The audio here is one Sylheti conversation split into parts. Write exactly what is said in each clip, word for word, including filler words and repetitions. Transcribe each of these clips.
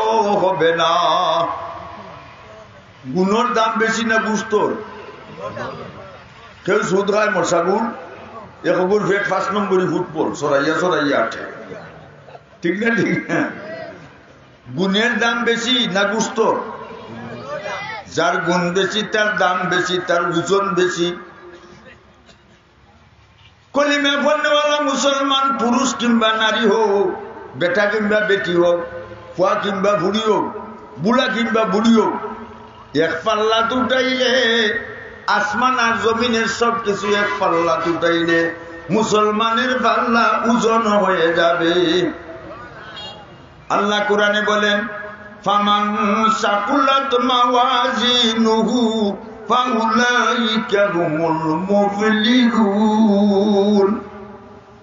হবে না। গুণর দাম বেশি না গুস্তর? কেউ সুদ খায় মশা গুণ, এক গুণ পেট পাঁচ নম্বরই ফুটবল, সরাইয়া সরাইয়া আটে। ঠিক না, ঠিক না? গুণের দাম বেশি না গুস্তর? যার গুণ বেশি, তার দাম বেশি, তার ওজন বেশি। কলিমা পড়নেওয়ালা মুসলমান পুরুষ কিংবা নারী হোক, বেটা কিংবা বেটি হোক, পুয়া কিংবা ফুড়ি হোক, বুড়া কিংবা বুড়ি হোক, এক পাল্লাত উঠাইলে, আসমান আর জমিনের সব কিছু এক পাল্লাত উঠাইলে মুসলমানের পাল্লা ওজন হয়ে যাবে। আল্লাহ কোরআনে বলেন, "ফামান সাকুলাত মাওয়াজিনুহু ফাউলাইকা হুমুল মুফলিহুন।"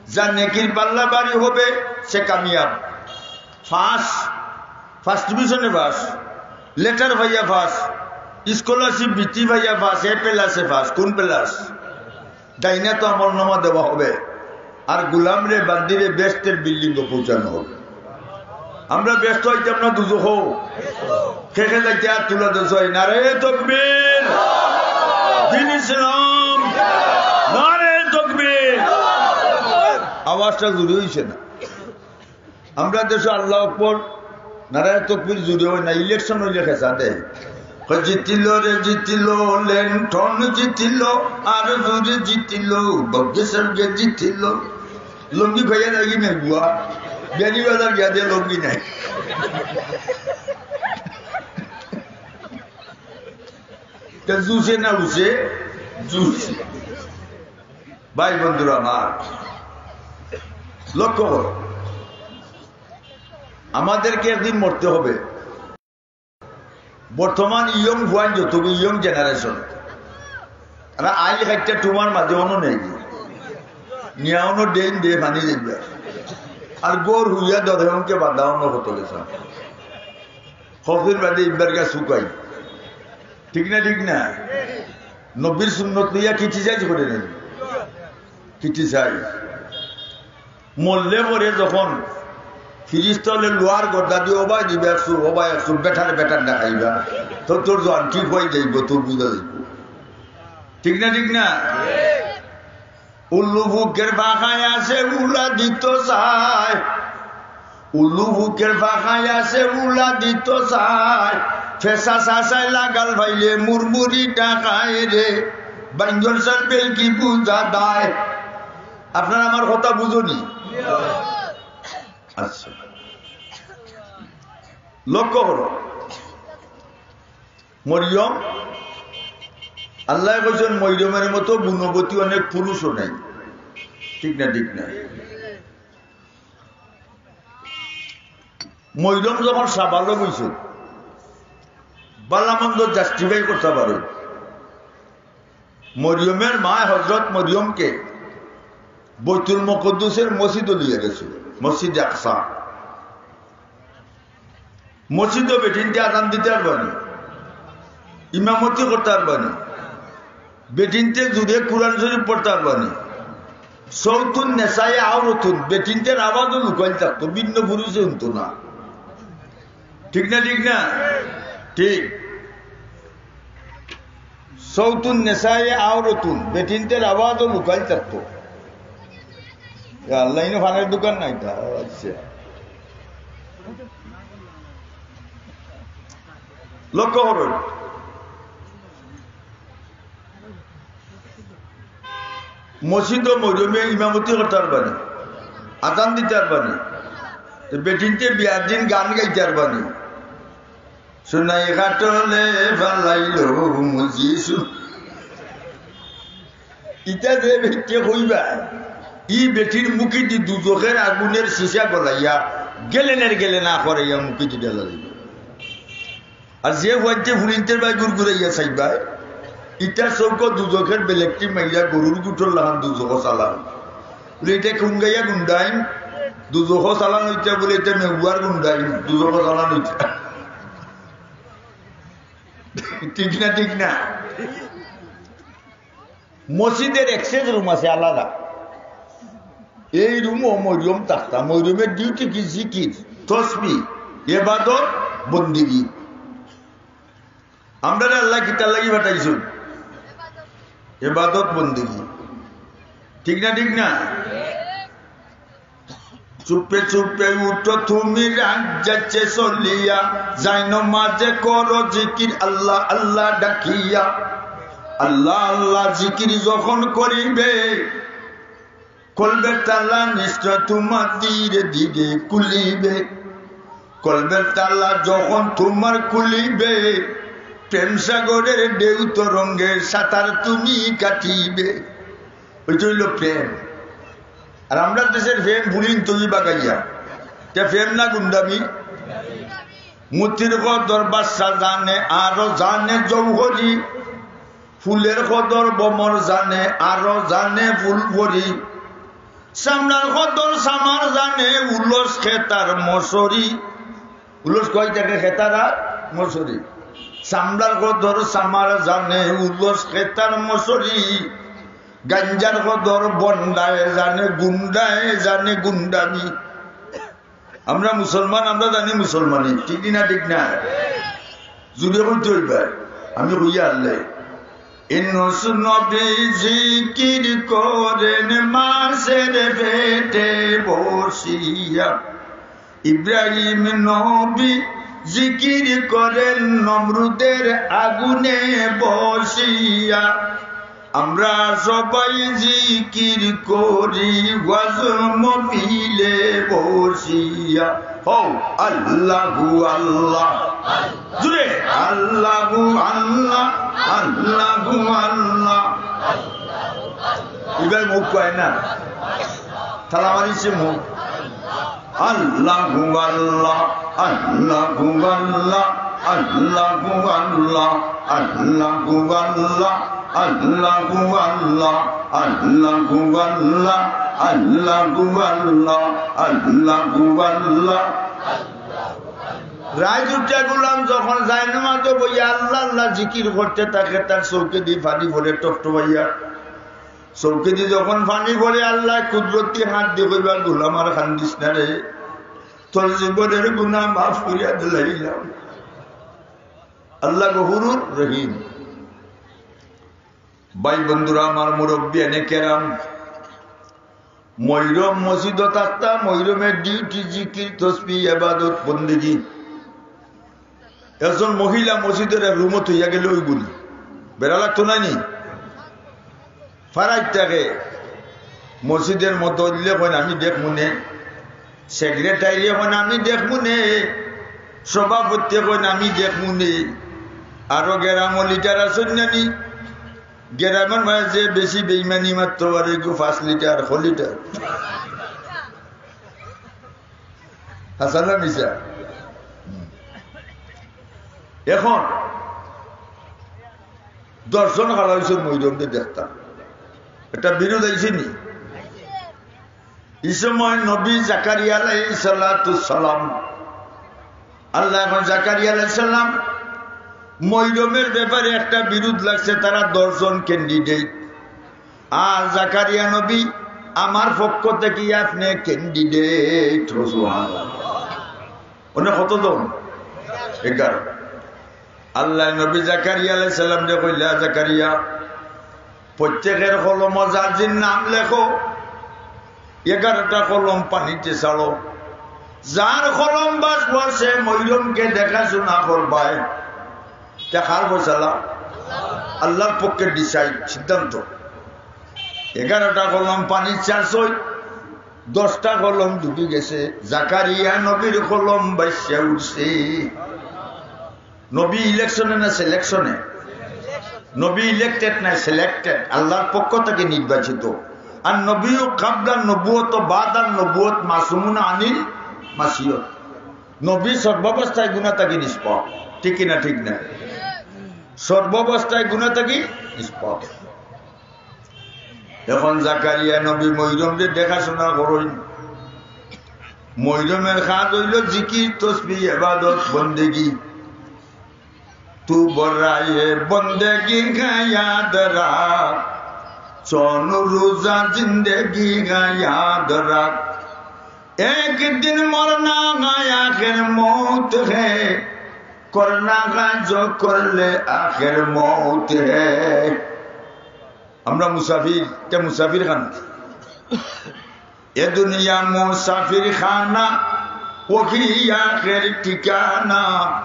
যার নেকির পাল্লা ভারী হবে, সে কামিয়াব। পাস, ফার্স্ট ডিভিশনে পাস, লেটার পাইয়া পাস, স্কলারশিপ বৃত্তি পাইয়া পাস, এ প্লাসে পাস। কোন প্লাস? ডাইনে তো আমলনামা দেওয়া হবে, আর গোলামরে বান্দিরে বেহেশতের বিল্ডিংও পৌঁছানো হবে। আমরা বেহেশত অইতাম না দুজখো? কে কে যাইতে হাত তুলা দেশ হয়। নারায়ে তকবীর, দ্বীন ইসলাম, নারায়ে তকবীর। আওয়াজটা জোরে অইছে না। আমরা দেশো আল্লাহু আকবার, নারায়ে তকবীর জোরে অয় না, ইলেকশন অইলে খেচা দেয়। কয়, "জিতিল রে জিতিল, লেন্টন জিতিল, আর জোরে জিতিল, বগ্গে সর্গে জিতিল।" লুঙ্গি খুইয়া যায়গি না বুয়া, বিয়ানীবাজার গিয়া দে লুঙ্গি নাই। তে জুসে না উসে, জুসে। ভাই বন্ধুরা আমার, লক্ষ্য করো, আমাদেরকে একদিন মরতে হবে। বর্তমান ইয়ং ফুয়াইন যত, ইয়ং জেনারেশন, আর আইল একটা টুমার মাঝে অনো নেই, নিয়া অনো ডেইন দে পানি দেখবে, আর গোর হুইয়া দরে অনকে বাধা অনো হতো গেছে। হকলর বাদে ইবার গা শুকাই। ঠিক না, ঠিক না? নবীর সুন্নত লইয়া criticize করে নাই, criticize। মরলে পরে যখন ফিরিস্তা অকলে লোহার গর্দা দি, "ও ভাই দিবে একশো, ও ভাই একশো, বেটার বেটার দেখাইবা, তো তোর জোয়ান ঠিক অই যাইব, তোর বুঝা যাইব।" ঠিক না, ঠিক না? উল্লু ফুকের ফাঁকায় আছে উলা দিত চায়, উল্লু ফুকের ফাঁকায় আছে উলা দিত চায়, ফেসা চাচায় লাগাল পাইলে মুরমুরি ডাকায় রে, বাইঞ্জর সাল বেলকি বুঝা দায়। আপনারা আমার কথা বুঝনি? আচ্ছা, লক্ষ্য করো, মরিয়ম, আল্লায় কইছইন, মরিয়মের মতো গুণবতী অনেক পুরুষও নাই। ঠিক না, ঠিক না? মরিয়ম যখন সাবালক অইছইন, ভালা মন্দ justify করতা পারইন। মরিয়মের মায় হযরত মরিয়মকে বাইতুল মুকাদ্দাসের মসজিদো লইয়া গেছইন, মসজিদে আকসা। মসজিদো বেটিন্তে আজান দিতা পারবা নি, ইমামতি করতা পারবা নি, বেটিন্তে জুরে কুরআন শরীফ পড়তা পারবা নি। সৌতুন নেসায়ে আওরতুন, বেটিন্তের আওয়াজও লুকাইল থাকতো, ভিন্ন পুরুষে হুনতো না। ঠিক না, ঠিক না? ঠিক। সৌতুন নেসায়ে আওরতুন, বেটিন্তের আওয়াজও লুকাইল থাকতো। ইয়া আল্লাহ, ইনো ফানের দোকান নাই তা? আচ্ছা। লক্ষ্য করইন। মসজিদো মরিয়মে ইমামতি করতা পারবা নি, আজান দিতা পারবা নি, তে বেটিন্তে বিয়ার দিন গান গাইতা পারবা নি। সোনাই কাটলে ফালাইল মুজিসু। ইতা যে বেটিয়ে কইবা, ই বেটির মুখেদি দুজখের আগুনের সীসা গলাইয়া গেলেনের গেলেন আখরাইয়া মুখেদি ঢালা দিবা। আর যে ফুয়াইন্তে ফুরিন্তের বায় গুড়গুড়াইয়া চাইবা, ইতার চউখো দুজখের বেলেকটি মাইরা গরুর গুটর লাখান দুজখো চালান। বলে, "ইটা কুন গাইয়া গুন্ডাইন?" দুজখো চালান অইতা। বলে, "ইটা মেগুয়ার গুন্ডাইন, দুজখো চালান অইতা।" ঠিক না, ঠিক না? মসজিদের access room আছে আলাদা। এই রুমো মরিয়ম থাকতা। মরিয়মের duty কি? জিকির, তসবি, এবাদত, বন্দেগি। আমরারে আল্লায় কিতার লাগি পাঠাইছইন? ইবাদত বন্দেগি। ঠিক না, ঠিক না? চুপে চুপে উঠো তুমি রাত যাচ্ছে চলিয়া, যাইন মাঝে করো জিকির আল্লাহ আল্লাহ ডাকিয়া। আল্লাহ আল্লাহ জিকির যখন করিবে, কলবের তালা নিশ্চয় তোমার ধীরে ধীরে খুলিবে। কলবের তালা যখন তোমার খুলিবে, প্রেম সাগরের ঢেউ তরঙ্গে সাঁতার তুমি কাটিবে। ওইটা অইলো প্রেম। আর আমরার দেশর প্রেম বুলিন তুই বাগাইয়া। তে প্রেম না গুন্ডামি? মতির কদর বাদশা জানে, আরো জানে জৌহরি। ফুলের কদর ভমর জানে, আরো জানে ফুল ভরি। চামড়ার কদর চামার জানে, উলস খেতার মশরি। উলস কয় থাকে খেতার আর মশরি। চামড়ার কদর চামার জানে, উলস খেতার মশরি। গাঞ্জার কদর বন্ডায় জানে, গুন্ডায় জানে গুন্ডামি। আমরা মুসলমান, আমরা জানি মুসলমানি, ঠিক না, ঠিক না? জুড়ে কইতে অইবা, আমি কইয়া আল্লাহ। ইউনুস নবী জিকির করেন মাছের পেটে বসিয়া। ইব্রাহিম নবী জিকির করেন নমরুদের আগুনে বসিয়া। আমরা সবাই জিকির করি ওয়াজ মহফিলে বসিয়া। হো, আল্লাহু আল্লাহ। জুড়ে, আল্লাহু আল্লাহ, আল্লাহু আল্লাহ। ইবার মুখ কয় না, তালা মারিছে মুখ। আল্লাহু আল্লাহ, আল্লাহু আল্লাহ, আল্লাহু আল্লাহ, আল্লাহু আল্লাহ, আল্লাহু আল্লাহ, আল্লাহু আল্লাহ, আল্লাহু আল্লাহ, আল্লাহু আল্লাহ। রাইত উঠিয়া গুলাম যখন যায় নামাজো বইয়া আল্লাহ আল্লাহ জিকির করতে থাকে, তার চউখেদি পানি পড়ে টপটপাইয়া। চউখেদি যখন পানি পড়ে, আল্লায় কুদরতি হাত দি কইবা, "গুলাম, আর কান্দিস না রে, তোর জীবনের গুনা মাফ করিয়া দিলাইলাম।" আল্লাহ গফুরুর রহিম। ভাই বন্ধুরা আমার, মুরব্বিয়ানে কেরাম, মইরম মসজিদো থাকতা, মইরমের ডিউটি জিকির, তসবি, ইবাদত, বন্দেগি। একজন মহিলা মসজিদর এক রুমো থইয়া গেলে অইবো নি? বেড়া লাগতো নায় নি? ফারাইত থাকে। মসজিদর মতো অইলে কইন আমি দেখমুনে, সেক্রেটারি কইন আমি দেখমুনে, সভাপতি কইন আমি দেখমুনে, আরো গেরামো লিটার আছইন না নি? গেরামর মাঝে বেশি বেইমানি মারতো পারে গো, পাঁচ লিটার, ক লিটার। হাছা না মিছা? হুম। এখন দশজন খাড়া অইছে মইরমরে দেখতা। একটা বিরোধ আইছে নি? এই সময় নবী জাকারিয়া আলাইহিস সালাতু সালাম, আল্লাহ এখন জাকারিয়া আলাইহিস সালাম, মইরমের ব্যাপারে একটা বিরোধ লাগছে, তারা দশজন ক্যান্ডিডেট। আর জাকারিয়া নবী, আমার পক্ষ থেকে আপনি ক্যান্ডিডেট। সুবহানাল্লাহ। অনে কতজন? এগারো। আল্লায় নবী জাকারিয়া আলাইহিস সালামরে কইলা, "জাকারিয়া, প্রত্যেকের কলমো যার যার নাম লেখো, এগারোটা কলম পানিতে ছাড়ো। যার কলম বাঁচবো সে মইরমকে দেখাশোনা করবায়।" তে কার ফয়সালা? আল্লাহর পক্ষে ডিসাইড, সিদ্ধান্ত। এগারোটা কলম পানিত ছাড়ছইন, দশটা কলম ডুবি গেছে, জাকারিয়া নবীর কলম ভাসিয়া উঠছে। নবী ইলেকশনে না সিলেকশনে? নবী ইলেক্টেড না সিলেক্টেড, আল্লাহর পক্ষ থেকে নির্বাচিত। আর নবী কাবলা নবুয়ত ও বাদান নবুয়ত মাসুমুন আনিল মাসিয়ত। নবী সর্বাবস্থায় গুনা থাকি নিষ্পাপ, ঠিক কি না? ঠিক না? সর্বাবস্থায় গুনা থাকি নিষ্পাপ। এখন জাকারিয়া নবী মইরমরে দেখাশোনা করইন। মইরমের কাজ অইলো জিকির, তসবি, ইবাদত, বন্দেগি। "তু বরায়ে বন্দেগি কা ইয়াদ রাখ, চন রোজা জিন্দেগি কা ইয়াদ রাখ।" ایک دن مرنا ہے آخر موت ہے، کرنا ہے جو کر لے آخر موت ہے۔ আমরা মুসাফির, তে মুসাফির খানা। এ দুনিয়া মুসাফির খানা, ওহি আখের ঠিকানা।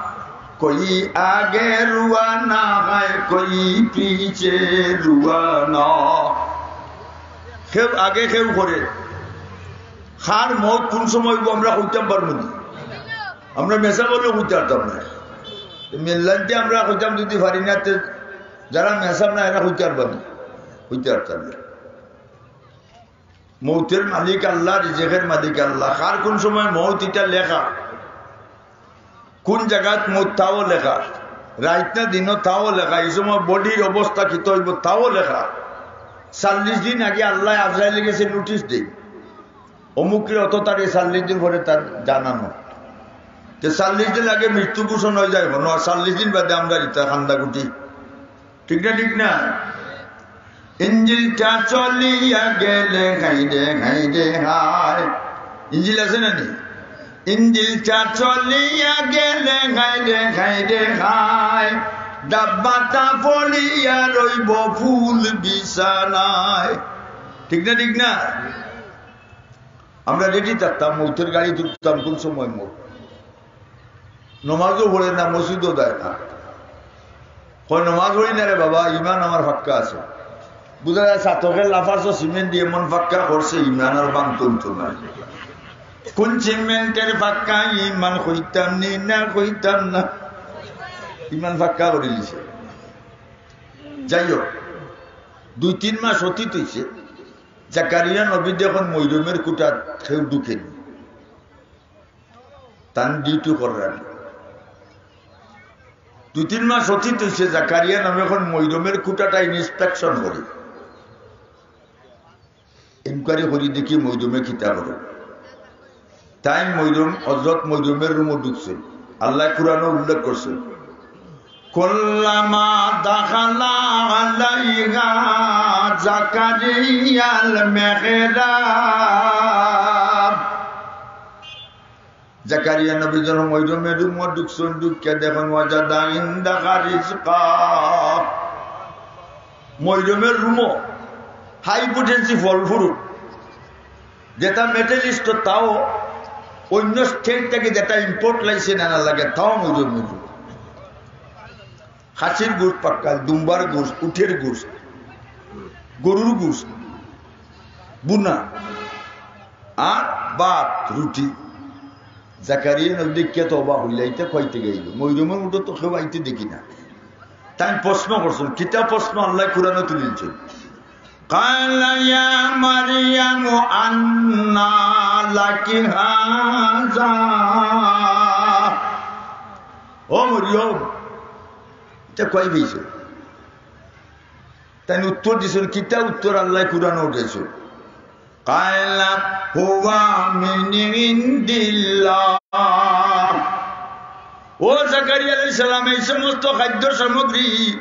কই আগে রুয়ানা হয়, কই পিছে রুয়ানা। কেউ আগে কেউ করে। কার মউত কুন সময় অইবো আমরা কইতাম পারমু নি? আমরা মেসাব অইলেও কইতাম পারতাম না। মিল্লাইতে আমরা কইতাম যদি পারি না, তে যারা মেসাব না, এরা কইতাম পারবা নি? কইতাম পারতাম না। মউতের মালিক আল্লাহ, রিজিকের মালিক আল্লাহ। কার কুন সময় মউত ইটা লেখা, কুন জাগাত মউত তাও লেখা, রাইত না দিনো তাও লেখা, ই সময় বডির অবস্থা কিতা অইবো তাও লেখা। চল্লিশ দিন আগে আল্লায় আজরাইলর গেছে নোটিশ দেইন, অমুকরে অত তারিখে, চল্লিশ দিন পরে তার জানানো। তে চল্লিশ দিন আগে মৃত্যু ঘোষণা অইযায়, হনো আর চল্লিশ দিন বাদে আমরা ইতা কান্দাকুটি। ঠিক না, ঠিক না? ইঞ্জিলটা চলিয়া গেলে হায় রে হায় রে হায়। ইঞ্জিল আছে না নি? ইঞ্জিলটা চলিয়া গেলে হায় রে হায় রে হায়, ডাব্বাটা পড়িয়া রইবো ফুল বিছানায়। ঠিক না, ঠিক না? আমরা রেডি থাকতাম, মউতের গাড়িত উঠতাম, কুন সময় মউত। নমাজও পড়ে না, মসজিদও যায় না। কয়, "নমাজ পড়ি না রে বাবা, ইমান আমার পাক্কা আছে।" বুঝা যায়, ছাতকে লাফার্স সিমেন্ট দিয়া এমন পাক্কা করছে, ইমান আর ভাঙতো অইতো নায়। কোন সিমেন্টের পাক্কা ইমান, কইতাম নি না, কইতাম না। ইমান পাক্কা করি দিছে। যাই হোক, দুই তিন মাস অতীত অইছে, জাকারিয়া নবী দেখইন মরিয়মের কুঠাত কেউ ঢুকেনি। তান ডিউটি কররা। দুই তিন মাস অতীত অইছে, জাকারিয়া নবী দেখইন মরিয়মের কুঠাটা ইন্সপেকশন করি, ইনকোয়ারি করি দেখি মরিয়মে কিতা করে। তাইন মরিয়ম, হযরত মরিয়মের রুমো ঢুকছে। আল্লায় কুরআনো উল্লেখ করছে, "কুল্লামা দাখালা আলাইহা জাকারিয়াল মিহরাব।" জাকারিয়া নবী যখন মরিয়মের রুমো ঢুকছইন, ঢুকিয়া দেখইন, "ওয়াজাদা ইনদাহা রিজকা।" মরিয়মের রুমো হাই পোটেন্সি ফল ফ্রুট, যেটা মিডল ইস্ট, তাও অন্য স্টেট থাকি যেটা ইম্পোর্ট লাইসেন্স আনা লাগে, তাও মরিয়মের রুমো। খাসির গোস্ত পাক্কা, দুম্বার গোস্ত, উটের গোস্ত, গরুর গোস্ত, বুনা, আর ভাত, রুটি। জাকারিয়া নবী দেখিয়া তো অবাক অইলা, "ইতা কই থাকি আইলো? মরিয়মের কুঠাত তো কেউ আইতে দেখি না।" তাইন প্রশ্ন করছইন, কিতা প্রশ্ন আল্লায় কুরআনো তুলিলছইন। "ক্বালা ইয়া মারইয়ামু আন্না লাকি হাযা।" ও মরিয়ম, ইতা কই পাইছো? তাইন উত্তর দিছইন, কিতা উত্তর আল্লায় কুরআনো দিছইন? "ক্বালা হুয়া মিন ইনদিল্লাহ।" ও জাকারিয়া আলাইহিস সালাম, এই সমস্ত খাদ্য সামগ্রী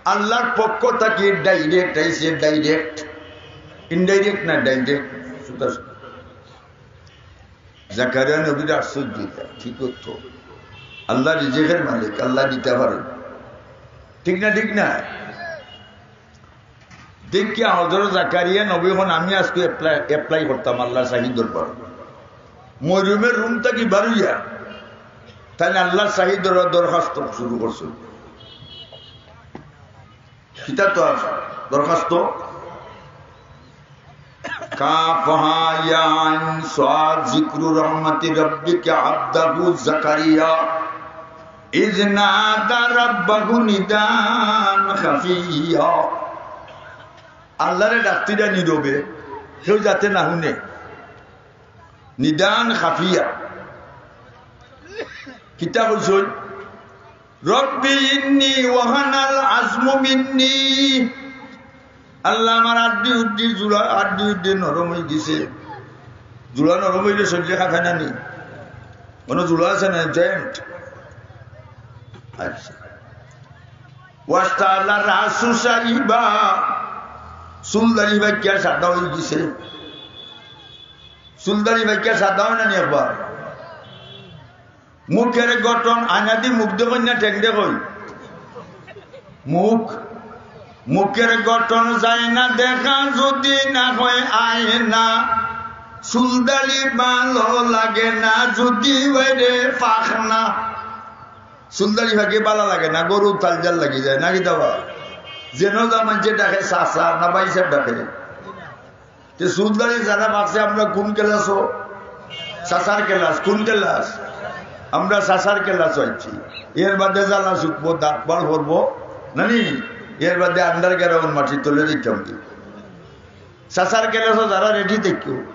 আল্লাহর পক্ষ থাকি ডাইরেক্ট আইছে, ডাইরেক্ট। ইনডাইরেক্ট না, ডাইরেক্ট। সুতরাং জাকারিয়া নবীর আশ্চর্য অইতা, ঠিক তো? আল্লাহ রিজিকের মালিক, আল্লাহ দিতা পারইন। ঠিক না, ঠিক না? দেখিয়া হযরত জাকারিয়া নবী কইন, "আমি আইজকু অ্যাপ্লাই, অ্যাপ্লাই করতাম আল্লাহর শাহী দরবার।" মরিয়মের রুম থাকি বারইয়া তাইন আল্লাহর শাহী দরবার দরখাস্ত শুরু করছইন। কিতা তো আর দরখাস্ত। কাফ হা ইয়া আইন সাদ, যিকরু রাহমাতি রাব্বিকা আবদাহু জাকারিয়া, ইজ নাদা রাব্বাহু নিদান খাফিয়া। আল্লাহরে ডাকতিরা নীরবে, কেউ যাতে না হুনে। নিদান খাফিয়া। কিতা কইছইন? রব্বি ইন্নি ওয়াহানাল আজমু মিন্নি। আল্লাহ, আমার আড্ডি উড্ডি জুড়া, আড্ডি উড্ডি নরম অইগেছে। জুড়া নরম অইলে সবজি খায় না নি? কুনু জুড়া আছে না? জয়েন্ট। আচ্ছা। ওয়াস্তালা রাসু সাইবা। চুল দাড়ি পাকিয়া সাদা অইগেছে। চুলদাড়ি পাকিয়া সাদা অয় না নি একবার? মুখের গঠন, আয়নাদি মুখ দেখইন না, ঠেং দেখইন? মুখ, মুখের গঠন যায় না দেখা যদি না হয় আয়না। চুলদাড়ি ভালো লাগে না যদি বাইরে পাখনা। চুলদাড়ি পাকি ভালা লাগে না, গরু তালজাল লাগি যায় না কিতা বা? যেন যা মানষে ডাকে চাচা না ভাই সাহেব ডাকে। তে চুলদাড়ি যারা পাকছে, আমরা কোন ক্লাসও? চাচার ক্লাস। কোন ক্লাস? আমরা চাচার ক্লাসও আইছি। এর বাদে জ্বালা শুকবো, দাঁত বার করবো, নানি? এর বাদে আন্ডারগ্রাউন্ড মাটির তলে দিতাম কি? চাচার ক্লাসও যারা রেডি দেখো।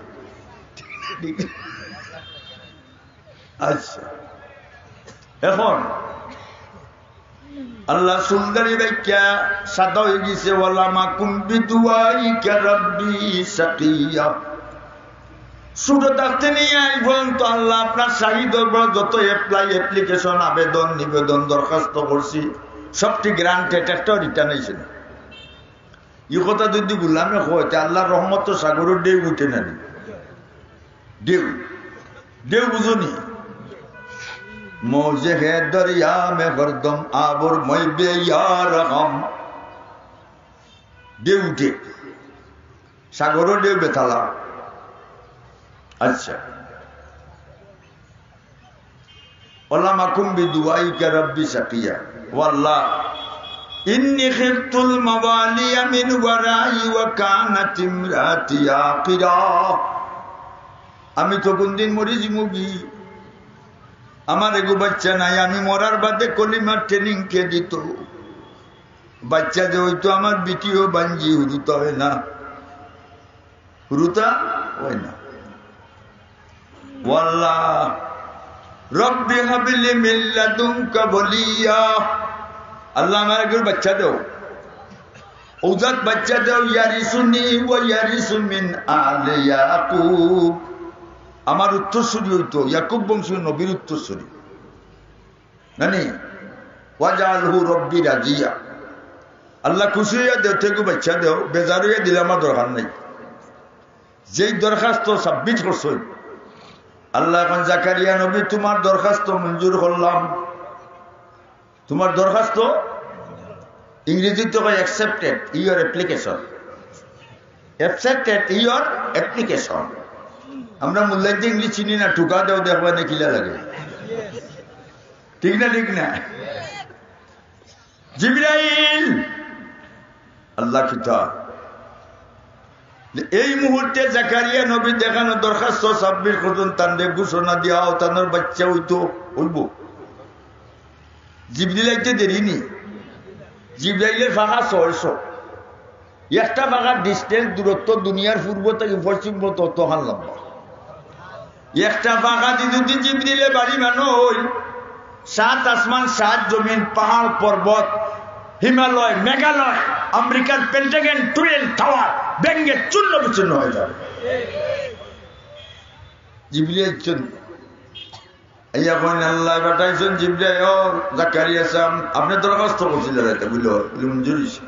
আচ্ছা, এখন আল্লাহ চুলদাড়ি পাকিয়া সাদা অই গেছে, "ওয়ালাম আকুন বিদুআইকা রাব্বি শাকিয়া।" ছোট থাকতে নিয়া আইজ পর্যন্ত আল্লাহ আপনার শাহী দরবার যত apply, application, আবেদন, নিবেদন, দরখাস্ত করছি, সবটি granted, একটাও return আইছে না। ই কথা যদি গোলামে কয়, তে আল্লাহর রহমত তো সাগরর ঢেউ উঠে না নি? ঢেউ, ঢেউ বুঝো নি? "মৌজে হে দরিয়া মে হরদম আবর মই বে ইয়ার হাম।" ঢেউ উঠে, সাগরর ঢেউ বেতালা। আচ্ছা, "ওয়ালাম আকুন বিদুআইকা রাব্বি শাকিয়া।" ও আল্লাহ, "ইন্নী খিফতুল মাওয়ালিয়া মিন ওয়ারাই ওয়া কানাত ইমরাতি আকিরা।" আমি তো কোন দিন মরি যিমুগি, আমার এগু বাচ্চা নাই, আমি মরার বাদে কলিমার training কে দিত? বাচ্চা যে অইতো আমার বিটিও বাঞ্জি হুরুতা অয় না, হুরুতা অয় না। ও আল্লাহ, রব্বি হাবলি মিন লাদুনকা ওয়ালিয়া, আল্লাহ আমার একজন বাচ্চা দেও। অউ জাত বাচ্চা দেও, ইয়ারিসুনি ওয়া ইয়ারিসু মিন আলি ইয়াকুব। আমার উত্তরসূরি অইতো, ইয়াকুব বংশীয় নবীর উত্তরসূরি। নানি? ওয়াজআলহু রব্বি রাদিয়া। আল্লাহ খুশি অইয়া দেও, তেগু বাচ্চা দেও, বেজার অইয়া দিলে আমার দরকার নাই। যেই দরখাস্ত submit করছইন, আল্লাহ এখন জাকারিয়া নবী, তোমার দরখাস্ত মঞ্জুর করলাম। তোমার দরখাস্ত, ইংরেজিত কয় accepted your application। Accepted your application। আমরা মুল্লাইতে ইংলিশ চিনি না, টুকা দেও, দেখবা না কিলা লাগে। ঠিক না, ঠিক না? জিবরাইল, আল্লাহ কিতা? এই মুহূর্তে জাকারিয়া নবী যেখানো দরখাস্ত submit করছইন, তানরে ঘোষণা দিয়াও, তানর বাচ্চা অইতো, অইবো। জিবরিল আইতে দেরি নি। জিবরাইলের ফাঁকা ছয়শো। একটা ফাঁকার distance, দূরত্ব দুনিয়ার পূর্ব থাকি পশ্চিম পর্যন্ত অতখান লম্বা। একটা ফাঁকা দি যদি জিবরিলে বাড়ি বানাইন, সাত আসমান, সাত জমিন, পাহাড়, পর্বত, হিমালয়, মেঘালয়, আমেরিকার পেন্টাগন, টুয়েল টাওয়ার ভেঙ্গে চূর্ণ বিচূর্ণ অইযাবে। জিবরিল আইছইন, আইয়া কইন, "আল্লায় পাঠাইছইন জিবরাইল, ও জাকারিয়া সাব, আপনে দরখাস্ত করছিলা রাইতে, বুলে, বুলে, মঞ্জুর অইছে।"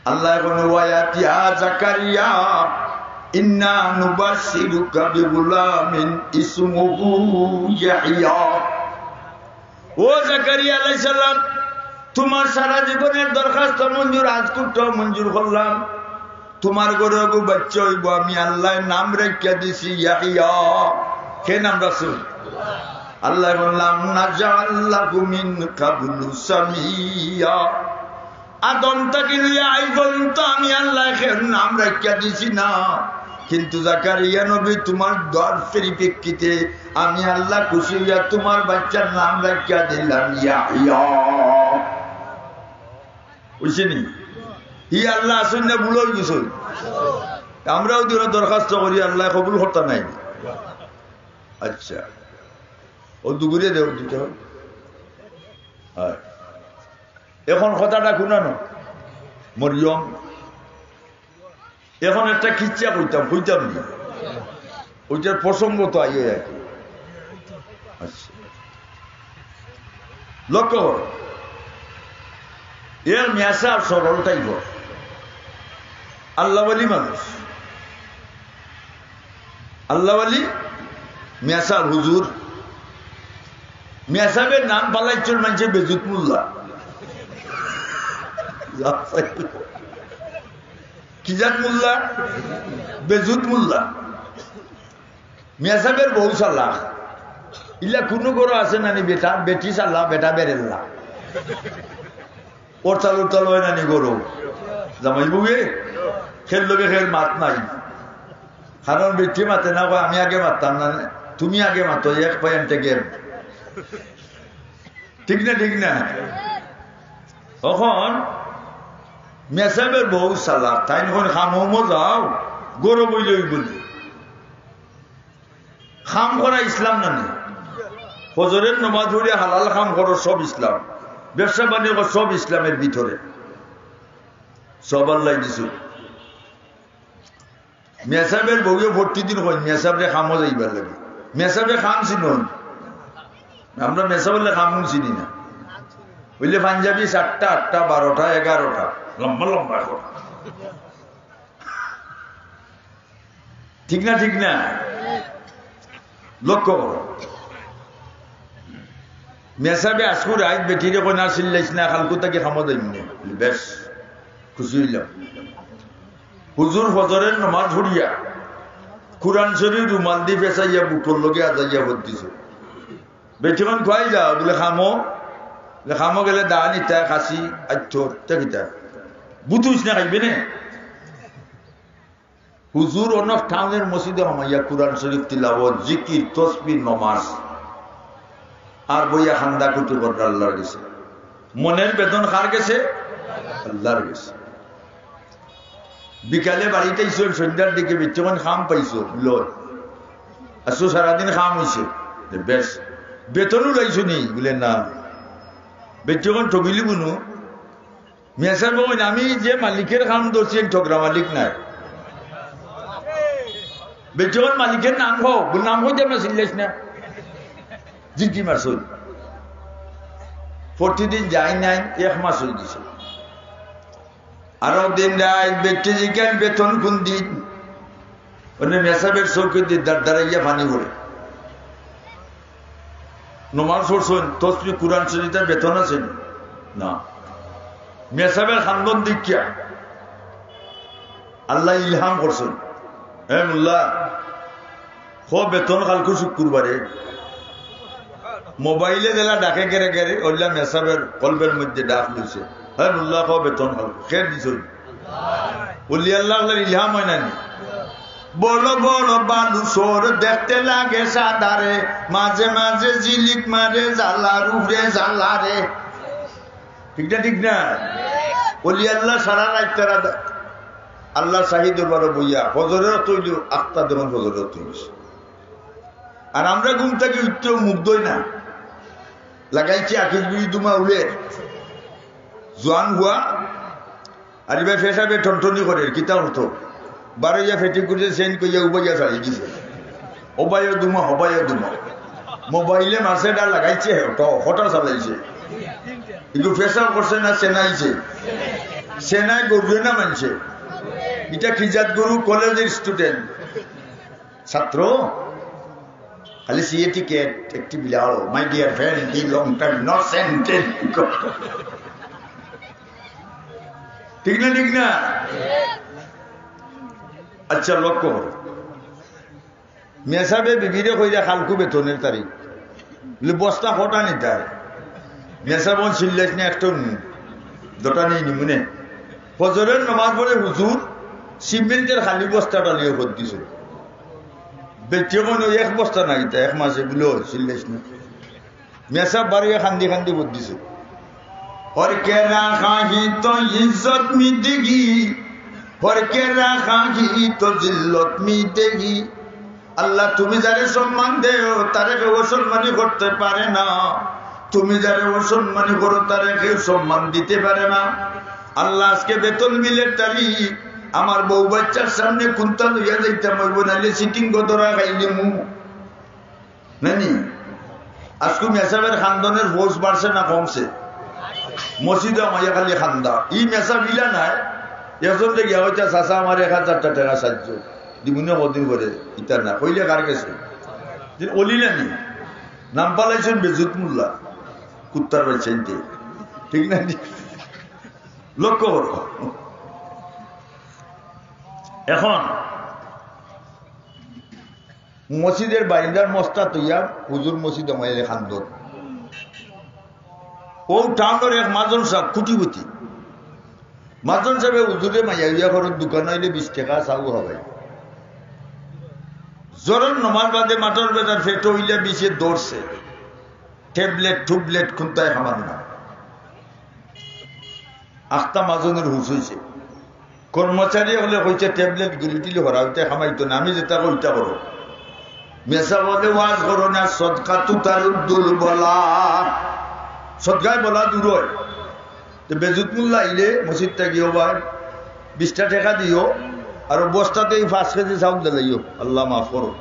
আল্লায় কইন, "ওয়ায়াত ইয়া জাকারিয়া, ইন্না নুবাশশিরুকা বিগুলামিন ইসমুহু ইয়াহইয়া।" ও জাকারিয়া আলাইহিস সালাম, তোমার সারা জীবনের দরখাস্ত মঞ্জুর, আজকুরটাও মঞ্জুর করলাম। তোমার ঘরো এগু বাচ্চা অইবো, আমি আল্লায় নাম রাখিয়া দিছি ইয়াহইয়া। কে নাম রাখছইন? আল্লায় বললা, "আলাম নাজআল লাহু মিন কাবলু সামিয়া।" আদম থাকি লইয়া আইজ পর্যন্ত আমি আল্লায় কেউর নাম রাখিয়া দিছি না, কিন্তু জাকারিয়া নবী, তোমার দোয়ার পরিপ্রেক্ষিতে আমি আল্লাহ খুশি অইয়া তোমার বাচ্চার নাম রাখিয়া দিলাম ইয়াহইয়া। বুঝছইন নি? ই আল্লাহ আছইন না ভুল অই গেছইন? আমরাও দিন দরখাস্ত করি, আল্লায় কবুল করতা নায়। আচ্ছা, ও দুগুরে দেও দিতে হয়। হয়। এখন কথাটা হুনো না, মরিয়ম, এখন একটা কিচ্ছা কইতাম, কইতাম নি? ওইটার প্রসঙ্গ তো আইও আর কি। আচ্ছা, লক্ষ্য করো, এর মেসেজ সরল টাইপর, আল্লাহওয়ালি মানুষ। আল্লাহ ওয়ালি, মেসাব হুজুর। মেসাবের নাম পালাইছইন মানষে বেজুত মোল্লা। কি জাত মোল্লা? বেজুত মোল্লা। মেসাবের বউ চালাক। ইলা কুনু ঘরো আছে নানি বেটা, বেটি চালা, বেটা বেরেল্লা। অরতাল অরতাল অয় নানি ঘরো। জামাই বউয়ে, খের লগে খের মাত নাই। কারণ বেটি মাতে না, কয়, "আমি আগে মাততাম না, তুমি আগে মাতো, এক পয়েন্টে গেম।" ঠিক না, ঠিক না? অখন মেসাবের বউ চালাক, তাইন কইন, "কামো মো যাও, ঘরো বইলে অইবো নি।" কাম করা ইসলাম নানি? ফজরের নমাজ পড়িয়া হালাল কাম করো, সব ইসলাম। ব্যবসা বাণিজ্য করো, সব ইসলামের ভিতরে। সব আল্লায় দিছইন। মেসাবের বউয়ে প্রতিদিন কইন, "মেসাবরে কামো যাইবার লাগি।" মেসাবে কাম চিনইন? আমরা মেসাব অইলে কাম চিনি না। অইলে পাঞ্জাবি সাতটা, আটটা, বারোটা, এগারোটা, লম্বা লম্বা করে। ঠিক না, ঠিক না? লক্ষ্য করো। মেসাবে আজকু রাইত বেটিরে কইন, "আর চিল্লাইস না, কালকু থাকি কামো যাইমু নে।" বেশ, খুশি অইলাম। হুজুর ফজরের নমাজ পড়িয়া কুরআন শরীফ রুমাল দি পেঁচাইয়া বুকর লগে আজাইয়া ভর দিছে। বেটি কইন, "কই যাও?" বুলে, "কামো।" বুলে, "কামো গেলে দা নিতা, খাসি, আইচ্ছর, তে কিতা? বুতুস না খাইবে নে?" হুজুর অনক টাউনের মসজিদো হামাইয়া কুরআন শরীফ তিলাওয়াত, জিকির, তসবিহ, নমাজ। আর বইয়া কান্দা কুটি কররা আল্লার গেছে। মনের বেদন কার গেছে? আল্লার গেছে। বিকালে বাড়িত আইছইন, সন্ধ্যার দিকে বেটি কইন, "কাম পাইছো?" "লয়।" "আইজকু সারাদিন কাম অইছে?" "বেশ।" "বেতন উলাইছো নি?" বুলে, "না।" বেটি কইন, "ঠগিলি বুনু।" মেসাবে কইন, "আমি যে মালিকের কাম ধরছি, আমি ঠগরা মালিক নায়।" বেটি কইন, "মালিকের নাম কও।" বুলে, "নাম কইতাম না, চিল্লাইস না।" জিকি মারছইন। প্রতিদিন যাইন আইন, এক মাস অইগেছে। আরো দিন রাইত বেটি জিকাইন, "বেতন কুন দিন?" অনে মেসাবের চউখদি দার দারাইয়া পানি পড়ে। নমাজ পড়ছইন, তসবি, কুরআন শরীফ, তার বেতন আছে নি? না। মেসাবের কান্দন দেখিয়া আল্লায় ইলহাম করছইন, "হে মোল্লা, কও বেতন কালকু শুক্রবারে।" মোবাইলে যেলা ডাকে গেরে গেরে, অইলা মেসাবের কলবের মধ্যে ডাক লইছে, "হে মোল্লা, কও বেতন কালকু।" কে দিছইন? অলি আল্লাহ, আল্লার ইলহাম অয় না নি? বড় বড় বালু চর দেখতে লাগে সাদা রে, মাঝে মাঝে ঝিলিক মারে জ্বালার উপরে জ্বালা রে। ঠিক না, ঠিক না? অলি আল্লাহ সারা রাইত তারা দা-, আল্লার শাহী দরবারো বইয়া ফজরের অক্ত অইলো, আখতা দেখইন ফজরের অক্ত অইগেছে। আর আমরা ঘুম থাকি উঠতেও মুখ ধই না, লাগাইছি আখির বিড়ি ধুমা উড়ে, জোয়ান হুয়া, আর ইবায় পেশাবে টনটনি করের, কিতা করতো? বারইয়া ফেটি করে সেন কইয়া উবাইয়া ছাড়ি দিছে। ওবায়ও দুমা, হবায়ও দুমা। মোবাইলে মাসে ডা লাগাইছে, হটা, হটা চালাইছে। কিন্তু পেশাব করছে না সেনাইছে? সেনায় গরুয়ে না মানছে। ইটা কি জাত গরু? কলেজের student। ছাত্র? খালি সিএ টিকেট, একটি বিলাও। My dear friend, the long time not sent। ঠিক না, ঠিক না? আচ্ছা, লক্ষ্য করো। মেসাবে বিবিরে কইরা কালকু বেতনের তারিখ। বলে, "বস্তা কটা নিতায়?" মেসাব অন চিল্লাইস না, একটাও নি। দুটা নেই নি মনে। ফজরের নামাজ পড়ে হুজুর সিমেন্টের খালি বস্তাটা নিয়ে ভর দিছে। বেটি কইন, "ওই এক বস্তা না কিতা, এক মাসে?" বলে, "ও, চিল্লাইস না।" মেসাব বারইয়া কান্দি কান্দি ভর দিছে। হর কে রাখা হি তো ইজ্জত মিটেগি, হর কে রাখা হি তো জিল্লত মিটেগি। আল্লাহ, তুমি যারে সম্মান দেও, তারে কেউ অসম্মানী করতে পারে না। তুমি যারে অসম্মানী করো, তারে কেউ সম্মান দিতে পারে না। আল্লাহ, আজকে বেতন মিলের তারিখ, আমার বউ বাচ্চার সামনে কুন্তা লইয়া যাইতাম অইবো, নাইলে সিটিং গো ধরা খাইলিমু। নানি? আজকু মেসাবের কান্দনের ফৌজ বাড়ছে না কমছে? মসজিদে আমাইয়া খালি কান্দা। ই মেসাব ইলা নায়, একজনরে গিয়া কইতা, "চাচা, আমার এক হাজারটা টেকা সাহায্য।" দিমুনে কদিন করে ইতা না, কইলে কার গেছে? দিন অলিলানি, নাম পালাইছইন বেজুত মোল্লা, কুত্তার বাচ্চা ইনতে। ঠিক না নি? লক্ষ্য করো। এখন মসজিদর বারিন্দার মস্তা তইয়া হুজুর মসজিদ আমাইলে খান্দত। ও টাউনর এক মাজন সাব কুটিপতি। মাজন সাবে হুজুরে মাইয়া উইয়া করো দোকান অইলে বিশ টেকা চাউল হবাই। জোহরর নমাজ বাদে মাঠর বেটার পেটো অইলে বিষে ধরছে। ট্যাবলেট টুবলেট কুন্তায় খামান না। আখতা মাজনর হুশ অইছে। কর্মচারী অকলে কইছে, "ট্যাবলেট গুলি টিলি হরা অইতে খামাইতো না, আমি যেটা কই ওইটা করো।" মেসাব অকলে ওয়াজ করো না, "সদকা তুতারুদ্দুল বলা।" সদকায় বলা দূর অয়। তো বেজুত মোল্লা আইলে মসজিদ থাকি, "ও ভাই, বিশটা টেকা দিও, আর ও বস্তাতে এই পাঁচ কেজি চাউল দিলাইও।" আল্লাহ মাফ করো।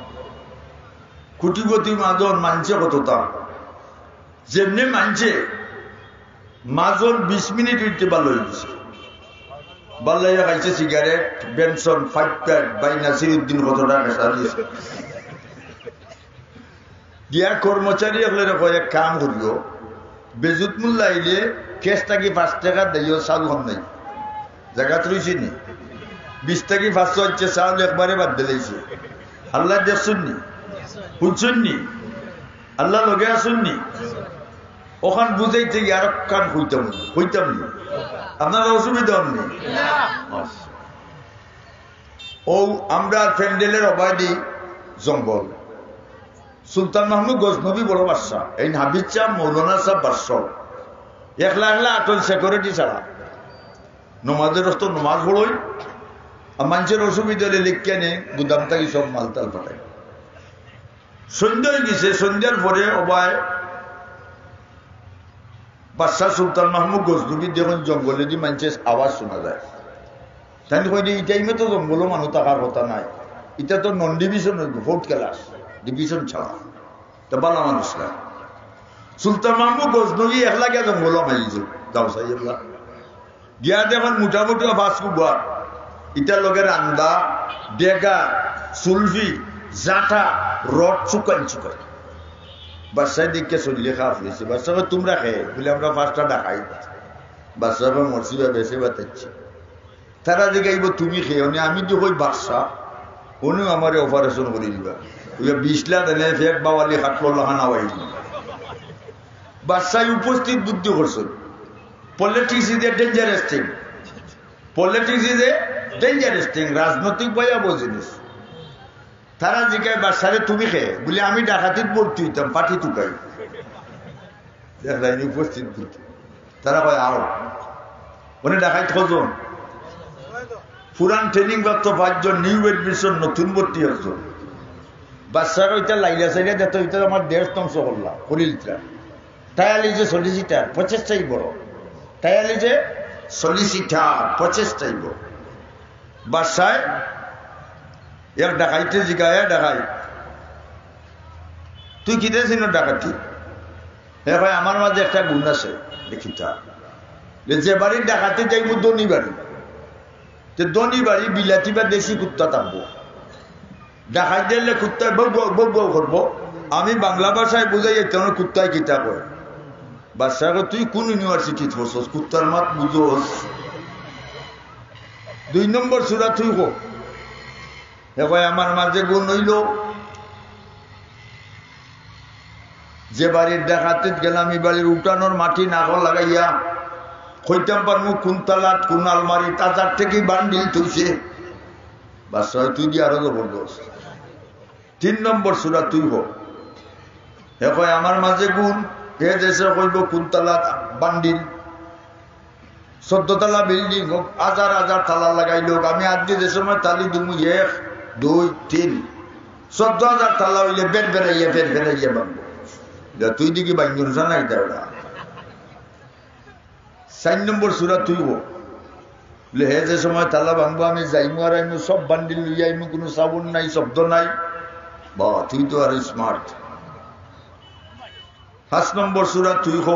কুটিপতি মাজন, মানষে কততা। যেমনে মানষে, মাজন বিশ মিনিট অইতে ভালা অই গেছে। ভালা অইয়া খাইছে সিগারেট, বেনসন, ফাইভ প্যাড, ভাই নাসির উদ্দিন কত টেকা সারিছে। গিয়া কর্মচারী অকলরে কয়, "এক কাম করিও, বেজুত মোল্লা আইলে কেস থাকি পাঁচ টেকা দিও, চাউল কম নাই।" জাগাত রইছে নি? বিশ থাকি পাঁচশো অইছে, চাউল একবারে বাদ দিলাইছে। আল্লাহ দেখছইন নি? হুনছইন নি? আল্লাহ লগে আছইন নি? অখান বুঝাইতে গিয়া আরো কান কইতাম নি, কইতাম নি। আপনারা অসুবিধা অন নি? আচ্ছা। ও আমরা প্যান্ডেলর অবায়দি জঙ্গল। সুলতান মাহমুদ গজনবী বড় বাদশা, এইন হাফিজ সাব, মৌলানা সাব, বাদশা। একলা একলা আটন সিকিউরিটি ছাড়া। নমাজর অস্ত নমাজ পড়ইন, আর মানষর অসুবিধা অইলে লেখিয়া নে, গুদাম থাকি সব মালটাল পাঠাইন। সন্ধ্যা অই গেছে, সন্ধ্যার পরে অবায় বাদশা সুলতান মাহমুদ গজনবী দেখইন জঙ্গলেদি মানষর আওয়াজ শুনা যায়। তাইন কইন, "এই টাইমে তো জঙ্গলো মানুষ থাকার কথা নায়, ইটা তো নন ডিভিশন অইবো, ফোর্থ ক্লাস, ডিভিশন ছাড়া।" তা ভালা মানুষ না। সুলতান মাহমুদ গজনবী একলা গিয়া জঙ্গলো হামাই গেছে, যাও সাই একলা। গিয়া দেখইন মোটামুটি পাঁচ কুবার, ইটার লগে রান্দা, ডেগা, সুলফি, জাটা, রড চুকাইন চুকাইন। বাদশায় দেখিয়া চইল্লে খাফ অইছে। বাদশায় কয়, "তুমরা কে?" বুলে, "আমরা পাঁচটা ডাকাইত।" বাদশায় কয়, "মরছি বা বেঁচে বাতাইছি।" তারা জিগাইবো, "তুমি কে?" অনে আমি দি কই, "বাদশা।" অনেউ আমারে অপারেশন করি দিবা। ওই বিশ লাখ এনে ফেক বাওয়ালি খাটলো লাখান আওয়াই দিবা। বাদশায় উপস্থিত বুদ্ধি করছইন। Politics is a dangerous thing. Politics is a dangerous thing. রাজনৈতিক ভয়াবহ জিনিস। তারা জিগায়, "বাদশারে, তুমি কে?" বুলে, "আমি ডাকাতিত ভর্তি অইতাম, পাটি তুকাই।" দেখলায়নি উপস্থিত বুদ্ধি। তারা কয়, "আও।" অনে ডাকাইত কয়জন? পুরান ট্রেনিং প্রাপ্ত পাঁচজন, নিউ অ্যাডমিশন, নতুন ভর্তি একজন। বাদশারে কয়, "ইতা লাইলা চাইলা দেখতো, ইতা আমার দেশ ধ্বংস করলা, করিলিতরা।" টায়ালি যে সলিসিটার, প্রচেষ্টাই বড়। টায়ালি যে সলিসিটার, প্রচেষ্টাই বড়। বাদশায় এক ডাকাইতে জিগায়, "ডাকাইত, তুই কিতা চিনস ডাকাতি?" হে কয়, "আমার মাঝে একটা গুণ আছে, দেখিতা।" যে বাড়ির ডাকাতি যাইবো ধনী বাড়ি, তে ধনী বাড়ি বিলাতি বা দেশি কুত্তা থাকবো। ডাকাইত দিলে কুত্তায় বউ বউ, বউ বউ করবো। আমি বাংলা ভাষায় বুঝাই, এর জন্য কুত্তায় কিতা কয়। বাদশায় কয়, "তুই কোন ইউনিভার্সিটিত পড়ছস? কুত্তার মাত বুঝোস?" দুই নম্বর সূরা তুই ক। হে কয়, "আমার মাঝে গুণ অইলো, যে বাড়ির ডাকাতিত গেলাম, ই বাড়ির উঠানোর মাটি নাকল লাগাইয়া কইতাম পারমু কোন তালাত, কোন আলমারিত, তাজার থাকি বান্ডিল থইছে।" বাদশায় কয়, "তুই দি আরো জবরদস্ত।" তিন নম্বর সূরা তুই ক। হে কয়, "আমার মাঝে গুণ, হে দেশে কইবো কোন তালাত বান্ডিল, চোদ্দ তালা বিল্ডিং হোক, হাজার হাজার তালা লাগাইল হোক, আমি আজকে যে সময় তালি দিমু, এক, দুই, তিন, চোদ্দ হাজার তালা অইলে বের বেরাইয়া, বের বেরাইয়া ভাঙবো।" যা তুই দেখি বাইঞ্জুর জানাই দেওয়া। চার নম্বর সূরা তুই ক। বুলে, "হে যে সময় তালা ভাঙবো, আমি যাইমু আর আইমু, সব বান্ডিল লইয়া আইমু, কোনো সাউন্ড নাই, শব্দ নাই।" বা, তুই তো আরো স্মার্ট। পাঁচ নম্বর সূরা তুই ক।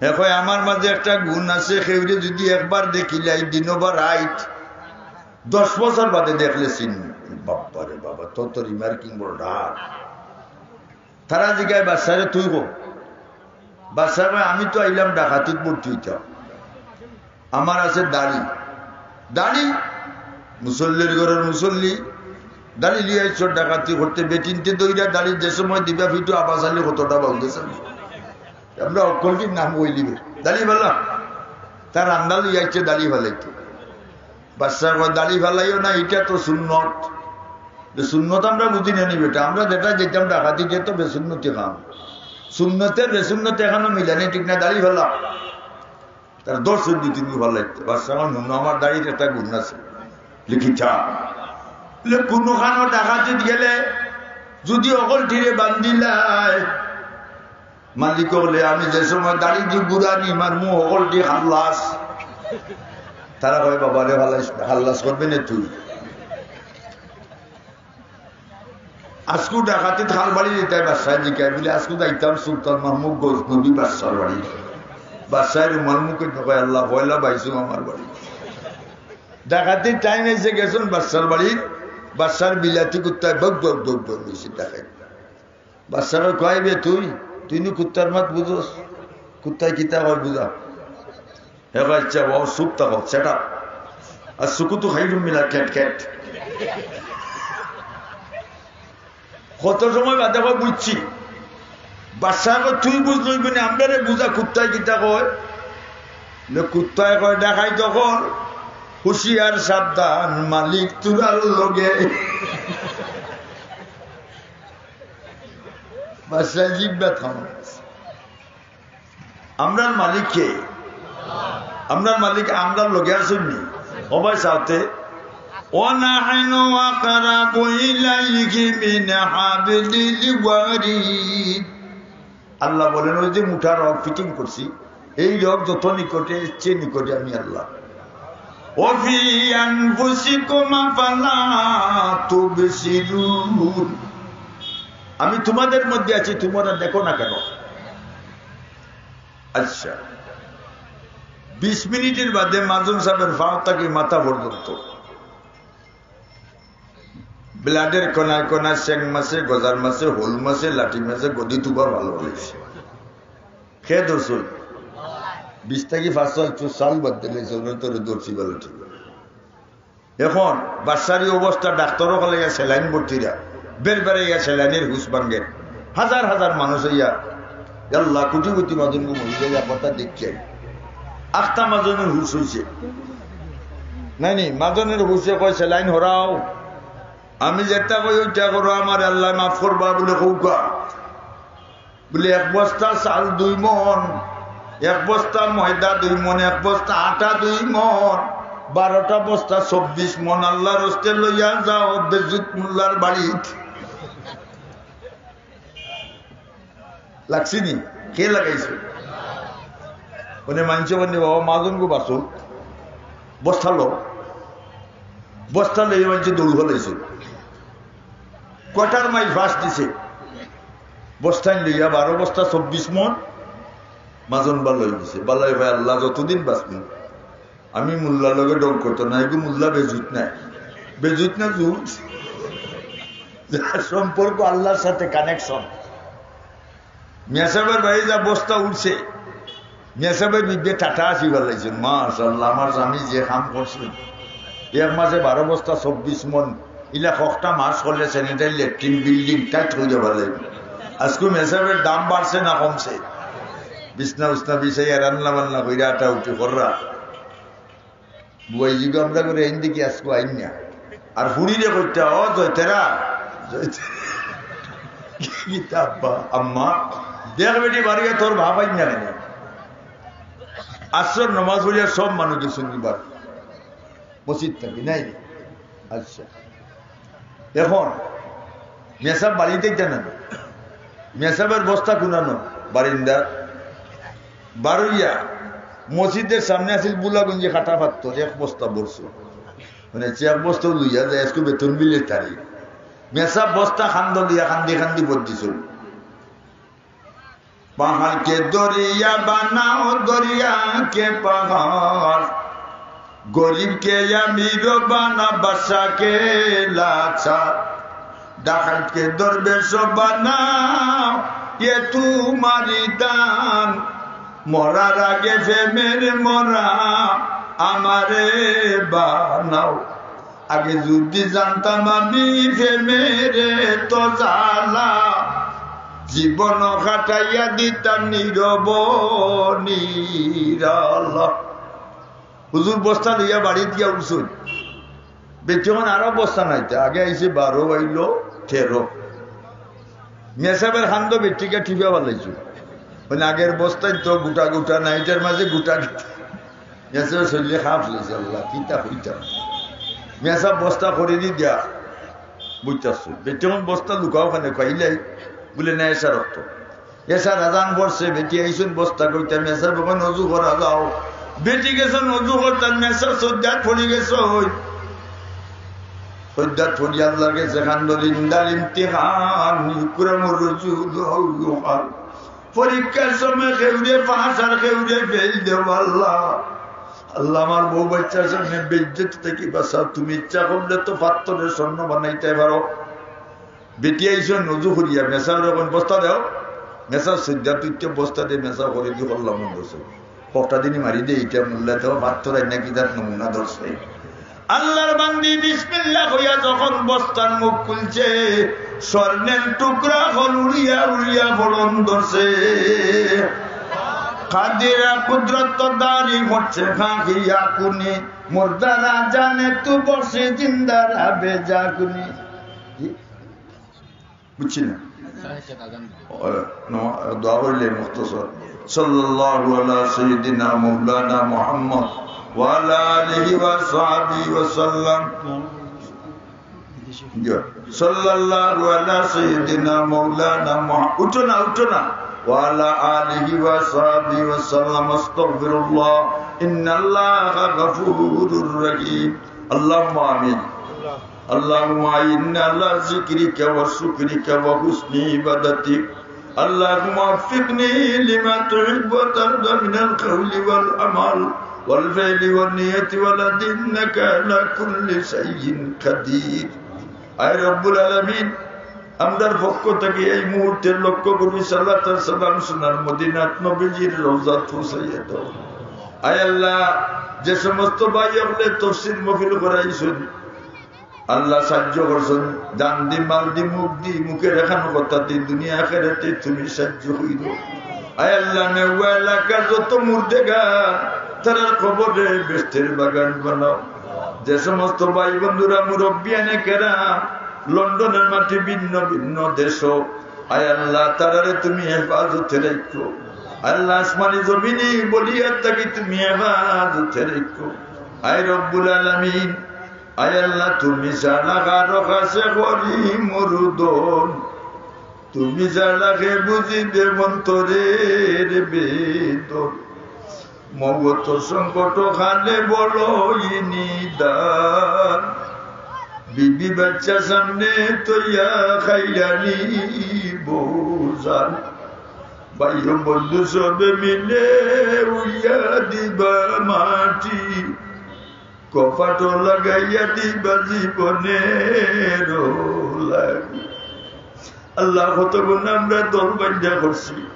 হে কয়, "আমার মাঝে একটা গুণ আছে, কেউরে যদি একবার দেখিলাই, দিনো বা রাইত, দশ বছর বাদে দেখলে চিনি।" বাবা রে বাবা, তোর তো রিমার্কিং বড় ডাক। তারা জিগায় বাদশারে, "তুই কো?" বাদশা কয়, "আমি তো আইলাম ডাকাতিত ভর্তি অইতাম, আমার আছে দাড়ি, দাড়ি, মুসল্লির ঘরর মুসল্লি, দাড়ি লইয়া আইছো ডাকাতি করতে, বেটিন্তে দইরা দাড়ি যে সময় দিবা ফিটু আবাস আলী কতটা বাউল গেছে।" আমরা অকলটির নাম কই দিবে, দাড়ি ফালা, তার আন্দাজ লইয়া আইছে দাড়ি ফালাইতে। বাদশা কয়, "দাড়ি ফালাইও না, ইটা তো সুন্নত।" যে সুন্নত আমরা বুঝি না নি বেটা, আমরা যেটা যেতাম ডাকাতি, যে তো বেসুন্নতি কাম। সুন্নতে বেসুন্নতে এখানো মিলানি ঠিক না, দাড়ি ফালা। তার দশ দুই তিন ফালাইতে। বাদশা কয়, "হুনো, আমার দাড়ির একটা গুণ আছে, লিখিছা।" বলে, "কুনুখানো ডাকাতিত গেলে যদি অকলটিরে বান্ধিলায়, মালিক বলে, আমি যে সময় দাড়ি দি গুড়ানি মারমু, হকলটি খাল্লাস।" তারা কয়, "বাবারে, খাল্লাস, খাল্লাস করবে না তুই?" আজকু ডাকাতিত খাল বাড়ি দিতায় বাদশায় জিকায় বলে, "আজকু যাইতাম সুলতান মাহমুদ গজনবী বাদশার বাড়ি।" বাদশায় রুমাল মুখে কয়, "আল্লাহ, পয়লা বাইসুম আমার বাড়ি।" ডাকাতির টাইম এসে গেছেন বাদশার বাড়ি, বাদশার বিলাতি কুত্তায় বক বক বক বক বেশি ডাকাই। বাদশারে কয়, "বে তুই, তুই নি কুত্তার মাত বুঝোস? কুত্তায় কিতা কয় বুঝা।" হে কয়, "আচ্ছা বাবা, চুপ থাকো, shut up। আর সুকুতু খাইরুম মিনা ক্যাট ক্যাট।" কত সময় বাদে কয়, "বুঝছি।" বাদশা কয়, "তুই বুঝলই মানে আমরারে বুঝা, কুত্তায় কিতা কয়?" বলে, "কুত্তায় কয়, ডাকাই তখন হুঁশিয়ার সাবধান, মালিক তুরার লগে।" বাদশায় জিব্বা থামা। আমরার মালিক কে? আমরার মালিক আমরার লগে আছইন নি? ও ভাই, সাথে। "ওয়া নাহনু আকরাবু ইলাইহি মিন হাবলিল ওয়ারিদ।" আল্লাহ বলেন, "ওই যে মুঠা রগ ফিটিং করছি, এই রগ যত নিকটে, এর চেয়ে নিকটে আমি আল্লাহ।" "ওয়া ফি আনফুসিকুম আফালা তুবসিরুন।" আমি তোমাদের মধ্যে আছি, তোমরা দেখো না কেন? আচ্ছা, বিশ মিনিটের বাদে মাজন সাহেবের পাও থাকি মাথা পর্যন্ত ব্লাডের কণায় কণায়, চেং মাছে, গজার মাছে, হোল মাছে, লাঠি মাছে, গদি তুবা ভালো হয়েছে। কে ধরছইন? বিশ থাকি পাঁচশো একটু চাল বাদ দিলে, ওনার তোরে ধরছি বলে ঠিক। এখন বাদশার ই অবস্থা, ডাক্তারও হলে ইয়া স্যালাইন ভর্তিরা, বের বেড়ে ইয়া স্যালাইনের হুশ ভাঙ্গে। হাজার হাজার মানুষ ইয়া, আল্লাহ, কোটি কোটি মাজন গো মরি যায়, কথা দেখছে। আখতা মাজনের হুশ হইছে। নাই নি, মাজনের হুশে কয়, "স্যালাইন হরাও।" "আমি যেটা কই ওইটা করো, আমার আল্লাহ মাফ করবা" বলে কউকা। বলে, "এক বস্তা চাল দুই মন, এক বস্তা ময়দা দুই মন, এক বস্তা আটা দুই মন, বারোটা বস্তা চব্বিশ মন, আল্লাহর হস্তে লইয়া যাও বেজুত মোল্লার বাড়িত।" লাগছে নি? কে লাগাইছে? মানে মানষে মানে, "বাবা, মাজন গো বাঁচো, বস্তা লো।" বস্তা লইয়া মানষে দৌড় ফেলাইছে। কোয়ার্টার মাইল ফাঁস দিছে। বস্তাইন লইয়া বারো বস্তা চব্বিশ মন মাজন বালা লই দিছে। বালাই ভাই, "আল্লাহ, যতদিন বাঁচমু, আমি মোল্লার লগে ঢং করতো না, এগু মোল্লা বেজুত নাই।" বেজুত না জুত? যার সম্পর্ক আল্লাহর সাথে কানেকশন। মিয়া সাহেবের বাড়ি যা বস্তা উঠছে, মিয়া সাহেবের বিবে টাটা আসি বেলাইছেন। মাশাআল্লাহ, আমার স্বামী যে কাম করছেন, এক মাসে বারো বস্তা চব্বিশ মন, ইলা কখটা মাস করলে স্যানিটারি ল্যাট্রিন বিল্ডিং টাইট হয়ে যাবার লাগবে। আজকে মিয়া সাহেবের দাম বাড়ছে না কমছে? বিছনা উছনা বিছাইয়া রান্না বান্না কইরা আটা উঠি কররা। বুয়াই যুগে আমরা করে আইন দেখি আজকে আইন না। আর ফুড়িরে করতে, "ও জয়তেরা, জয়তেরা।" কিতা আব্বা, আম্মা, দেখ বেটি বাড়িয়ে তোর ভাব আইন না কেন? আসর নমাজ পড়িয়া সব মানুষ গেছেন কি বার? মসজিদ থাকি নাই? আচ্ছা। এখন মেসাব বাড়িতে কেন? মেসাবের বস্তা কুনানো বারিন্দা। বারইয়া মসজিদের সামনে আছিল বুলাগঞ্জে কাটা পাত্তর, এক বস্তা ভরছে। মানে, সে এক বস্তা লইয়া যায়, আজকে বেতন বিলের তারিখ। মেসাব বস্তা খান্দ দিয়া খান্দি খান্দি ভর দিছিল। পাহাড়কে দরিয়া বানাও, দরিয়াকে পাহাড়। গরিবকে আমির বানা, বাদশাকে লাচার, ডাকাতকে দরবেশ বানাও, এ তোমারই দান। মরার আগে প্রেমের মরা আমারে বানাও। আগে যদি জানতাম আমি প্রেমের তো জ্বালা, জীবন কাটাইয়া দিতাম নীরব নিরালা। হুজুর বস্তা লইয়া বাড়িত গিয়া উঠছইন। বেটি অখন আরো বস্তা নাইতা, আগে আইছে বারো, আইলো তেরো। মেসাবের খান্দো বেটিকে টিপা ফালাইছইন। মানে আগের বস্তায় তো গুটা গুটা নাই, ইটার মাঝে গুটা গুটা। মেসাবে চললে খাপ লইছে, আল্লাহ, কিতা হইতাম। মেসাব বস্তা করে দি দিয়া, বুঝতেছো? বেটি অখন বস্তা লুকাও খানে পাইলাই, বলে, "না, এসা রক্ত।" এসার আজান পড়ছে, বেটি আইছইন বস্তা কইতা, মেসাব অখন অজু করা যাও। বেটি গেছইন অজু করতা, মেসাব সজ্জাত পড়ি গেছইন। সজ্জাত পড়ি আল্লাহর গেছে কান্দইন, ইন্দাল ইমতিহান, ইউকরামুর রুজুল আও ইউহান। পরীক্ষার সময় কেউরে পাস আর কেউরে ফেইল দেও আল্লাহ। আল্লাহ, আমার বউ বাচ্চার সামনে বেইজ্জতি থাকি বাঁচাও। তুমি ইচ্ছা করলে তো পাত্থরে স্বর্ণ বানাইতায় পারো। বেটি আইছইন অজু করিয়া, মেসাবরে কইন, "বস্তা দেও।" মেসাব সজ্জাত উঠিয়া বস্তা দিয়া মেসাব করে দি করলাম মন ধরছে। কটা দিনই মারি দে, ইটা মোল্লায় তো পাত্থর আইনা কি জাত নমুনা ধরছে। আল্লাহর বান্দি বিসমিল্লাহ কইয়া যখন বস্তার মুখ খুলছে, স্বর্ণের টুকরা অকল উড়িয়া উড়িয়া পড়ন ধরছে। কাদিরা কুদরত দারি করছে খাঁকিয়া কুনি, মুর্দারা জানে তু বসে জিন্দারা বেজাকুনি। বুঝছি না? ও, নমা-, দোয়া পড়লে মুখতসর। সাল্লাল্লাহু আলা সাইয়্যিদিনা মাওলানা মুহাম্মদ ওয়া আলা আলিহি ওয়া সাহবিহি ওয়া সাল্লাম। জি। সাল্লাল্লাহু আলা সাইয়্যিদিনা মাওলানা মুহা-, উঠো না, উঠো না। ওয়া আলা আলিহি ওয়া সাহবিহি ওয়া সাল্লাম। আস্তাগফিরুল্লাহ। ইন্নাল্লাহা গাফুরুর রহিম। আল্লাহুম্মা আমিন। اللهم أعني على ذكرك وشكرك وحسن عبادتك. اللهم وفقني لما تحب وترضى من القول والعمل والفعل والنية والعهد إنك على كل شيء قدير. আয় রব্বুল আলামিন, আমরার পক্ষ থাকি এই মুহূর্তে লক্ষ্য করি সালাত আর সালাম সোনার মদিনাত নবীজির রওজাত পৌঁছাইয়া দাও। আয় আল্লাহ, যে সমস্ত ভাই অকলে তফসির মাহফিল করাইছইন, আল্লাহ সাহায্য করছইন, জান দি, মাল দি, মুখ দি, মুখের এখান কথা দি, দুনিয়া আখেরাতে তুমি সাহায্য করিও। আয় আল্লাহ, নেওয়া এলাকার যত মুর্দেগার, তারার কবররে বেহেশতের বাগান বানাও। যে সমস্ত ভাই বন্ধুরা মুরব্বিয়ানে কেরাম লন্ডনের মাটি ভিন্ন ভিন্ন দেশো, আয় আল্লাহ, তারারে তুমি হেফাজতে রাখো। আল্লাহ, আসমানি জমিনি বলিয়া থাকি তুমি হেফাজতে রাখো। আয় রব্বুল আলামিন, আয় আল্লাহ, তুমি ছাড়া কারো কাছে করি মুরুদন, তুমি ছাড়া কে বুঝিবে অন্তরের বেদন। মৌত সংকট কালে বড়ই নিদান, বিবি বাচ্চা সামনে তইয়া খাইলানি বউজান। ভাই ও বন্ধু সবে মিলে উড়িয়া দিবা মাটি, কপাটো লাগাইয়া দিবা জীবনের লাগি। আল্লাহ, কত গুনা আমরা দল বান্ধা করছি,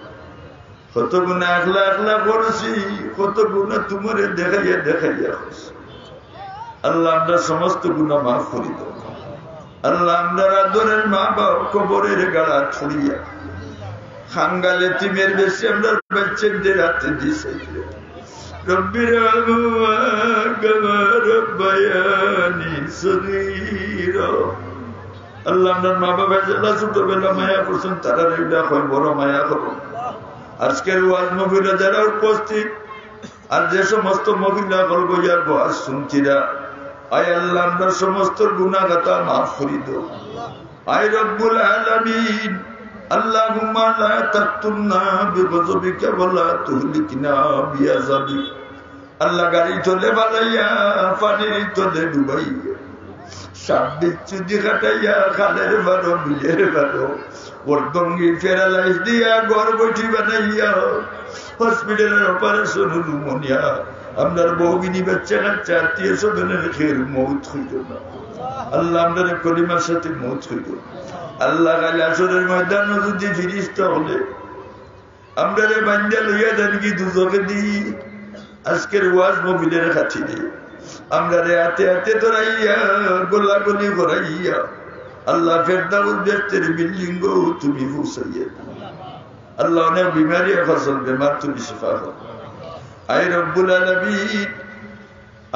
কত গুনা একলা একলা করছি, কত গুনা তুমারে দেখাইয়া দেখাইয়া করছি। আল্লাহ, আমরা সমস্ত গুনা মাফ করি দাও। আল্লাহ, আমরা আদরের মা বাপ কবরের গাড়া ছুড়িয়া, খাঙ্গাল এতিমের বেশি আমরা বাচ্চাদের হাতে দিছে। রব্বির হামহুমা কামা রাব্বায়ানি সগীরা। আল্লাহ, আমরার মা বাবায় যারা ছোটবেলা মায়া করছইন, তারারে ইলা কই বড় মায়া করো। আজকের ওয়াজ মাহফিলো যারা উপস্থিত, আর যে সমস্ত মহিলা অকল বইয়া ওয়াজ শুনছিরা, আয় আল্লাহ, আমরার সমস্ত গুনা খাতা মাফ করি দাও। আয় রব্বুল আলামিন, আল্লাহুম্মা লা তাকতুলনা বিগযবিকা ওয়া লা তুহলিকনা বিআযাবিক। আল্লাহ, গাড়ির তলে ফালাইয়া, পানির তলে ডুবাইয়া, সাপ বিচ্ছুদি কাটাইয়া, খালের পারো, বিলের পারো, অর্ধাঙ্গি paralyze দিয়া, ঘর বইটি বানাইয়া, হসপিটালর অপারেশন রুমো নিয়া আমরার বউ বিবি বাচ্চা কাচ্চা আত্মীয় স্বজনর খের মউত করিও না। আল্লাহ, আমরারে কলিমার সাথে মউত করিও। আল্লাহ, কাইল হাশরর ময়দানো যদি ফিরিস্তা অকলে আমরারে বান্দিয়া লইয়া যাইনগি দুজখেদি, আজকের ওয়াজ মাহফিলর খাতিরে আমরারে আতে আতে ধরাইয়া, গলাগলি করাইয়া, আল্লাহ, ফেরদাউস বেহেশতর বিল্ডিংও তুমি পৌঁছাইয়া দিও। আল্লাহ, অনেক বিমারি অকল, বেমার তুমি শিফা দাও। আয় রব্বুল আলামিন,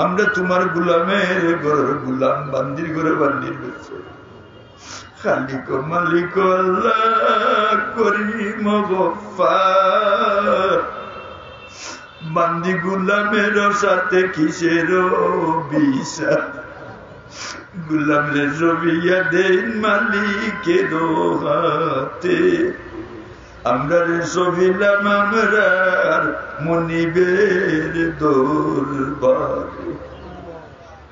আমরা তুমার গুলামর ঘরর গুলাম, বান্দির ঘরর বান্দির বাচ্চা। খালিক মালিক আল্লাহ করিম গফফার, বান্দি গুলামর সাথে কিসের বিচার? গুলামরে সঁপিয়া দেইন মালিকর হাতে। আমরারে সঁপিলাম আমরার মনিবের দরবারে।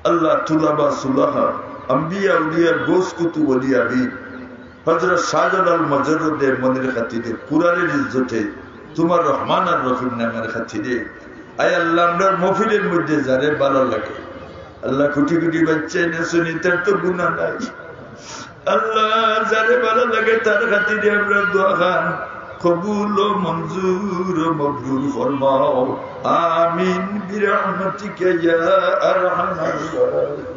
আল্লাহ, তুলাবা সুলাহা, আম্বিয়া আউলিয়া, গৌস কুতুব ওলি আমিন, হযরত শাহজালাল মুজাররদর মনের খাতিরে, কুরআনের ইজ্জতে, তুমার রহমান আর রহিম নামের খাতিরে, আয় আল্লাহ, আমরার মাহফিলর মধ্যে যারে ভালা লাগে, আল্লাহ, কুটি কুটি বাচ্চা এনে শুনি, তার তো গুনাহ নাই। আল্লাহ, যারে ভালা লাগে তার খাতিরে আমরার দোয়া খান কবুল ও মঞ্জুর ও মকবুল ফরমাও। আমিন বিরহমাতিকা ইয়া আরহামার রাহিমিন।